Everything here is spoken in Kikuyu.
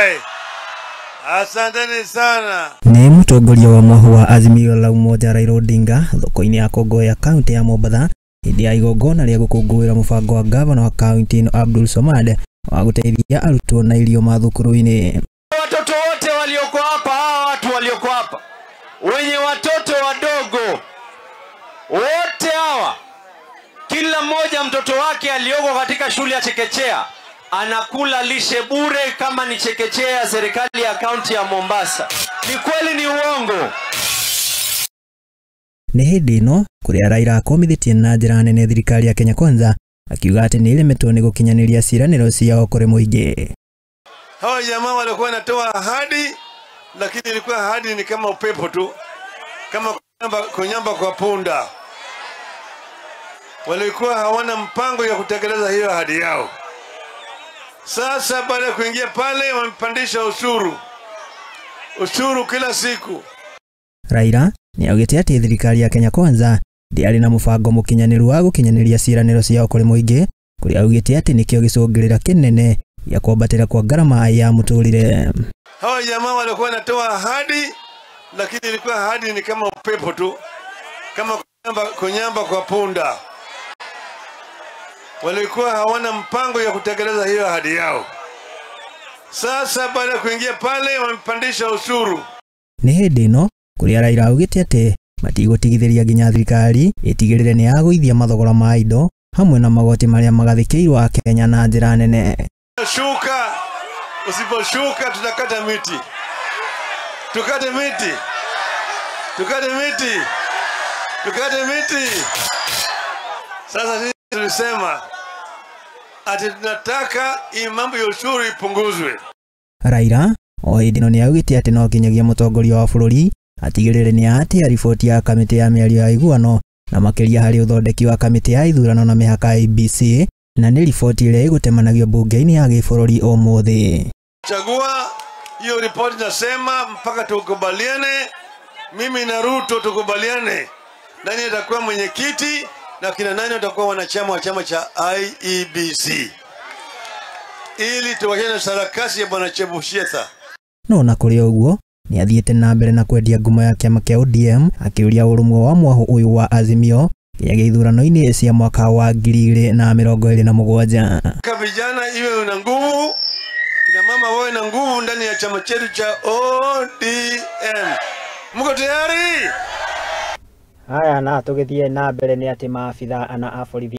Bye. Asanteni sana. Nĩ mũtongoria wa mwahu wa Azimio la Umoja Raila Odinga thoko-inĩ ya Kongowea kaunti ya Mombatha hĩndĩ ya igongona rĩa gũkũngũĩra mũbango wa gavana wa kaunti ĩno Abdul Somad wa gũteithia arutwo na irio mathukuru-inĩ. Watoto wote walioko hapa, hawa watu walioko hapa wenye watoto wadogo wote hawa, kila mmoja mtoto wake alioko katika shule ya chekechea anakula lishe bure kama ni chekechea ya serikali ya kaunti ya Mombasa. Ni kweli ni uongo? Nĩ hĩndĩ ĩno kũrĩa Raila akomithĩtie na njĩra nene thirikari ya Kenya Kwanza akiuga atĩ nĩ ĩremetwo nĩ gũkinyanĩria ciĩranĩro ciao kũrĩ mũingĩ. Hawa jamaa walikuwa wanatoa ahadi, lakini ilikuwa ahadi ni kama upepo tu, kama kunyamba kwa punda. Walikuwa hawana mpango ya kutekeleza hiyo ahadi yao. Sasa baada ya kuingia pale wamepandisha ushuru kila siku. Raila nĩ augĩte atĩ thirikari ya Kenya Kwanza ndĩarĩ na mũbango mũkinyanĩru wa gũkinyanĩria ciĩranĩro ciao kũrĩ mũingĩ, kũrĩa augĩte atĩ nĩkĩo gĩcũngĩrĩra kĩnene gĩa kwambatĩra kwa ngarama ya mũtũrĩre. Hawa jamaa walikuwa wanatoa ahadi, lakini ilikuwa ahadi ni kama upepo tu, kama kunyamba kwa punda. Walikuwa hawana mpango ya kutekeleza hiyo ahadi yao. Sasa baada ya kuingia pale wamepandisha ushuru. Nĩ hĩndĩ ĩno kũrĩa Raila augĩte atĩ matigũtigithĩria nginya thirikari ĩtigĩrĩre nĩ yagũithia mathogora ma indo hamwe na magoti marĩa magathĩkĩirwo Akenya na njĩra nene. Shuka, usiposhuka tutakata miti. Tukate miti. Tukate miti. Tukate miti. Sasa sisi tulisema ati tunataka hii mambo ya ushuru ipunguzwe. Raila o hĩndĩ ĩno nĩ augĩte atĩ no nginyagia mũtongoria wa bũrũri atigĩrĩre nĩ atia riboti ya kamĩtĩ ya mĩario ya iguano na makĩria harĩ ũthondeki wa kamĩtĩ ya ithurano na mĩhaka IEBC, na nĩ riboti ĩrĩa ĩgũtemanagio bunge-inĩ ya gĩbũrũri ũmũthĩ. Chagua hiyo ripoti, nasema mpaka tukubaliane, mimi na Ruto tukubaliane nani atakuwa mwenyekiti na kina nani watakuwa wanachama wa chama cha IEBC, ili tuwachane na sarakasi ya bwana Chebushetha. No na kũrĩ ũguo nĩ athiĩte na mbere na kwendia ngumo ya kĩama kĩa ODM akĩũria ũrũmwe wa mwahu ũyũ wa Azimio nginyagia ithurano-inĩ cia mwaka wa 2027. Vijana iwe na nguvu, kina mama wawe na nguvu ndani ya chama chetu cha ODM. Mko tayari? Haya, na tũgĩthiĩ na mbere nĩ atĩ maabitha ana a borithi